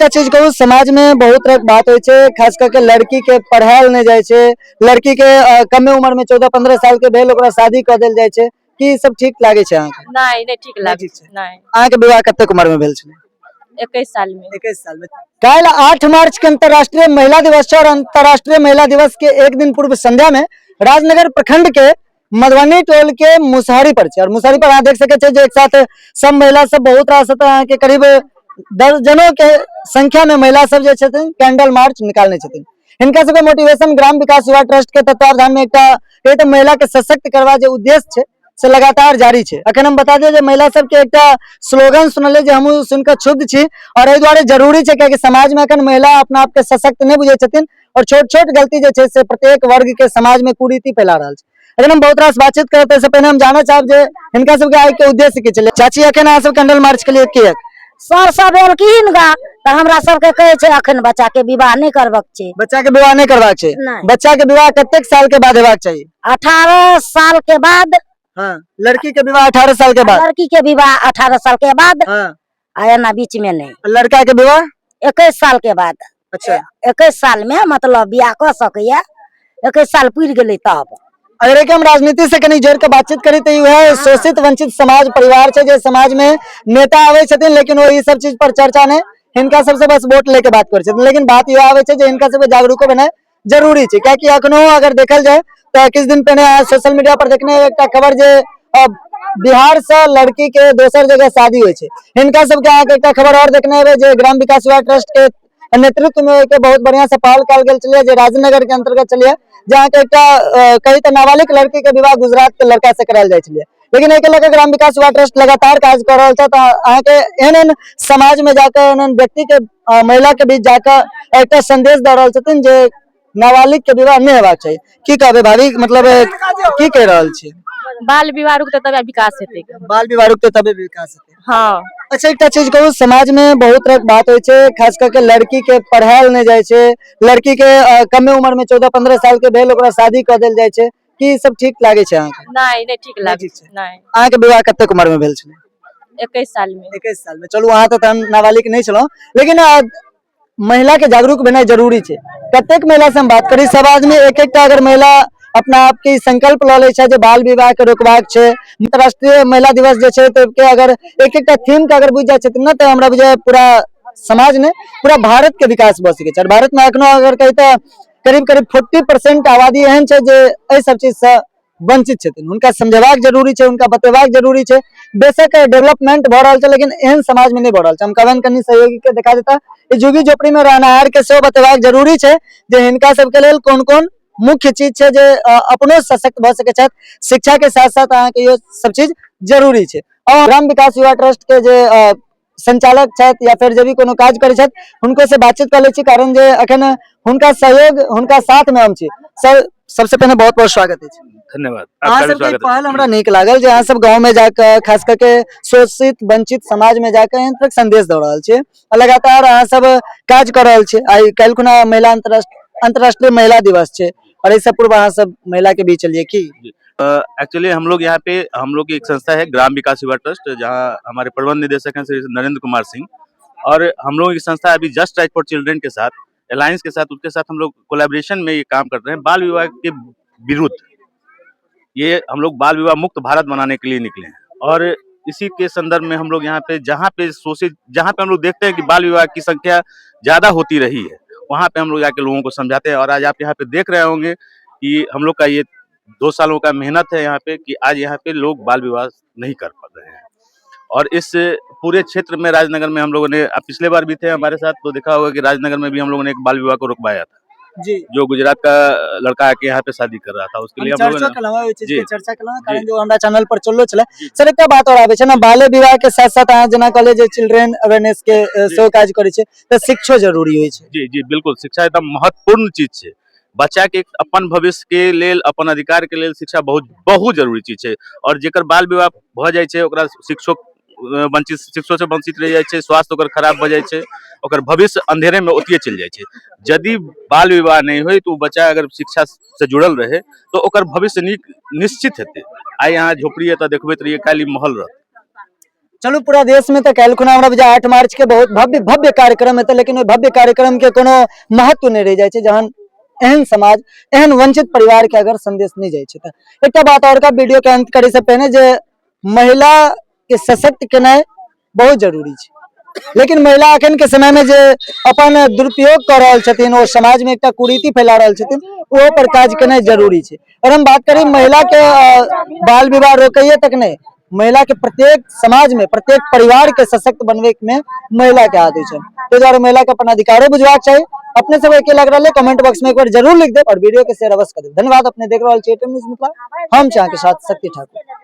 एकटा चीज कहू, समाज में बहुत तरह के बात होइ छै, खास करके लड़की के पढ़ायल नहि जाइ छै, लड़की के कमे उम्र में 14-15 साल के भेल ओकरा शादी कऽ देल जाइ छै, की ई सब ठीक लागै छै अहाँके? नहि, नहि ठीक लागै ठीक छै। नहि। अहाँके विवाह कतेक उम्र में भेल छलै? 21 साल में। 21 साल में। काल्हि 8 मार्च के अंतर्राष्ट्रीय महिला दिवस छै और अंतर्राष्ट्रीय महिला दिवस के एक दिन पूर्व संध्या में राजनगर प्रखंड के मधुबनी टोल के मुसहरी पर छै और मुसहरी पर अहाँ देख सकै छियै जे एक साथ सब महिला सब बहुत रास अहाँके करीब दर्जनों के संख्या में महिला सब जे छथिन कैंडल मार्च निकालने छथिन। हिनका सबके मोटिवेशन ग्राम विकास युवा ट्रस्ट के तत्वावधान में एकटा कही तऽ महिला के सशक्त करबा जे उद्देश्य छै से लगातार जारी छै। अखन हम बता दिअ जे महिला सबके एकटा स्लोगन सुनलियै जे हमहूँ सुनि कऽ क्षुब्ध छी और एहि दुआरे जरूरी छै कियाकि समाज में अखन महिला अपना आपके सशक्त नहि बुझै छथिन और छोट छोट गलती जे छै से प्रत्येक वर्ग के समाज में कुरीति फैला रहल छै। अखन हम बहुत रास बातचीत करब, ताहिसँ पहिने हम जानऽ चाहब जे हिनका सबके आइ के उद्देश्य की छलै। चाची, अखन अहाँ सब कैंडल मार्च के लिए किएक? सर सब एलखिन गा तऽ हमरा सबके कहै छै अखन बच्चा के विवाह नहि करबाक छै। बच्चा के विवाह नहि करबाक छै? नहि। बच्चा के विवाह कतेक साल के बाद हेबाक चाही? 18 साल के बाद। हाँ, लड़की के विवाह 18 साल के बाद। लड़की के विवाह 18 साल के बाद। आ एना बीच में नहि। लड़का के विवाह? 21 साल के बाद। 21 साल में मतलब बियाह कऽ सकैया, 21 साल पुरि गेलै तब। अगर एक हम राजनीति से कनी जोड़ के बातचीत करी तऽ वएह शोषित वंचित समाज परिवार छै जे समाज में नेता आबै छथिन लेकिन ओ ई सब चीज पर चर्चा नहि, हिनका सबसे बस वोट लेके बात करै छथिन। लेकिन बात इहो आबै छै जे हिनका सबके जागरूको भेनाइ जरूरी छै, कियाकि अखनो अगर देखल जाय तऽ किछु दिन पहिने अहाँ सोशल मीडिया पर देखने हेबै एकटा खबर जे बिहार से लड़की के दोसर जगह शादी होइ छै। हिनका सबके अहाँके एकटा खबर और देखने हेबै जे ग्राम विकास युवा ट्रस्ट के नेतृत्व में एक बहुत बढ़िया से पहल कयल गेल छलै जे राजनगर के अंतर्गत छलै, जे अहाँके एकटा कही तऽ नाबालिग लड़की के विवाह गुजरात के लड़का से करायल जाइ छलै। लेकिन एहिके लऽ कऽ ग्राम विकास युवा ट्रस्ट लगातार काज कऽ रहल छै। तऽ अहाँके एहन एहन समाज में जाकऽ एहन एहन व्यक्ति के महिला के बीच जाकऽ एकटा संदेश दऽ रहल छथिन जे नाबालिग के विवाह नहि हेबाक चाही। की कहबै भाभी, मतलब की कहि रहल छी? बाल विवाह रुकतै तबे विकास हेतै। बाल विवाह रुकतै तबे विकास हेतै। हाँ। अच्छा, एकटा चीज कहू, समाज में बहुत तरह के बात होइ छै, खास करके लड़की के पढ़ायल नहि जाइ छै, लड़की के कमे उम्र में 14-15 साल के भेल ओकरा शादी कऽ देल जाइ छै, की ई सब ठीक लागै छै अहाँके? नहि, नहि ठीक लागै ठीक छै। नहि। अहाँके विवाह कतेक उम्र में भेल छलै? 21 साल में। 21 साल में। चलू, अहाँ तऽ तहन नाबालिग नहि छलहुँ, लेकिन महिला के जागरूक भेनाइ जरूरी छै। कतेक महिला से हम बात करी, सब आदमी एक एकटा अगर महिला अपना आप के ई संकल्प लऽ लै छै जे बाल विवाह के रोकबाक छै, अंतर्राष्ट्रीय महिला दिवस जे छै तऽ के अगर एक एकटा थीम के अगर बुझि जाइ छथिन ने तऽ हमरा बुझाइ पूरा समाज ने पूरा भारत के विकास भऽ सकै छै। और भारत में एखनो अगर कही तऽ करीब करीब 40% आबादी एहन छै जे एहि सब चीज से वंचित छथिन। हुनका समझेबाक जरूरी छै, हुनका बतेबाक जरूरी छै। बेशक डेवलपमेंट भऽ रहल छै लेकिन एहन समाज में नहि भऽ रहल छै। हम कहबनि कनि सहयोगी के देखा देता, ई झुग्गी झोपड़ी में रहनिहार के सेहो बतेबाक जरूरी छै जे हिनका सबके लेल कोन कोन मुख्य चीज छै जे अपनो सशक्त भऽ सकै छथि। शिक्षा के साथ साथ अहाँके इहो सब चीज जरूरी छै। और ग्राम विकास युवा ट्रस्ट के जे संचालक छथि या फेर जे भी कोनो काज करै छथि हुनको से बातचीत कऽ लै छी, कारण जे अखन हुनका सहयोग हुनका साथ में हम छी। सर, सबसे पहिने बहुत बहुत स्वागत अछि। धन्यवाद। अहाँ आपका भी सबके स्वागत है। पहल हमरा नीक लागल जे अहाँ सब गाँव में जाकऽ खास करके शोषित वंचित समाज में जाकऽ एहन तरहक संदेश दऽ रहल छी आ लगातार अहाँ सब काज कऽ रहल छी। आइ काल्हि खुना महिला अंतर्राष्ट्रीय महिला दिवस छै और एहिसँ पूर्व अहाँ सब महिला के बीच एलियै की? एक्चुअली हम लोग यहाँ पे, हम लोग की एक संस्था है ग्राम विकास युवा ट्रस्ट, जहाँ हमारे प्रबंध निदेशक हैं श्री नरेंद्र कुमार सिंह, और हम लोगों की संस्था अभी जस्ट राइट फॉर चिल्ड्रन के साथ अलायंस के साथ उसके साथ हम लोग कोलैबोरेशन में ये काम कर रहे हैं। बाल विवाह के विरुद्ध ये हम लोग बाल विवाह मुक्त भारत बनाने के लिए निकले हैं और इसी के संदर्भ में हम लोग यहाँ पे जहाँ पे शोषित, जहाँ पे हम लोग देखते हैं कि बाल विवाह की संख्या ज़्यादा होती रही है, वहाँ पे हम लोग जाके लोगों को समझाते हैं। और आज आप यहाँ पे देख रहे होंगे कि हम लोग का ये 2 सालों का मेहनत है यहाँ पे कि आज यहाँ पे लोग बाल विवाह नहीं कर पा रहे हैं। और इस पूरे क्षेत्र में राजनगर में हम लोगों ने, आप पिछले बार भी थे हमारे साथ तो देखा होगा कि राजनगर में भी हम लोगों ने एक बाल विवाह को रुकवाया था जो गुजरात का लड़का आके यहाँ पे शादी कर रहा था, उसके लिए हम हम लोगों चर्चो ने केलहुँ ओहि चीज के चर्चा केलहुँ, कारण जे हमरा चैनल पर चललो छलै। सर, एकटा बात और आबै छै ने, बाले विवाह के साथ साथ अहाँ जेना कहलियै जे चिल्ड्रेन अवेयरनेस के सेहो काज करै छै, तऽ शिक्षो जरूरी होइ छै। जी जी बिल्कुल, शिक्षा एकदम महत्वपूर्ण चीज छै। बच्चा के अपन भविष्य के लेल, अपन अधिकार के लेल शिक्षा बहुत बहुत जरूरी चीज छै। और जेकर बाल विवाह भऽ जाइ छै ओकरा शिक्षो वंचित, शिक्षो से वंचित रहि जाइ छै, स्वास्थ्य ओकर खराब भऽ जाइ छै, ओकर भविष्य अंधेरे में ओतिये चलि जाइ छै। यदि बाल विवाह नहि होइ तऽ ओ बच्चा अगर शिक्षा से जुड़ल रहे तऽ ओकर भविष्य नीक निश्चित हेतै। आइ अहाँ झोपड़ी एतऽ देखबैत रहियै, काल्हि ई महल रहत। चलू, पूरा देश में तऽ काल्हि खुना हमरा बुझाय 8 मार्च के बहुत भव्य भव्य कार्यक्रम हेतै, लेकिन ओहि भव्य कार्यक्रम के कोनो महत्व नहि रहि जाइ छै जहन एहन समाज, एहन वंचित परिवार के अगर संदेश नहि जाइ छै। तऽ एकटा बात और का वीडियो के अंत करे से पहिने, जे महिला के सशक्त केनाइ बहुत जरूरी छै, लेकिन महिला अखन के समय में जे अपन दुरुपयोग कऽ रहल छथिन, ओ समाज में एकटा कुरीति फैला रहल छथिन, ओहो पर काज केनाइ जरूरी छै। और हम बात करी महिला के बाल विवाह रोकैये तक नहि, महिला के प्रत्येक समाज में, प्रत्येक परिवार के सशक्त बनवे में महिला के हाथ होइ छै। ताहि दुआरे महिला के अपन अधिकारो बुझबाक चाही। अपने सब के लग रहल है, कमेंट बॉक्स में एक बार जरूर लिख देब और वीडियो के शेयर अवश्य कर देब। धन्यवाद। अपने देख रहल छी एटीएम न्यूज मिथिला, हम छी अहाँके साथ शक्ति ठाकुर।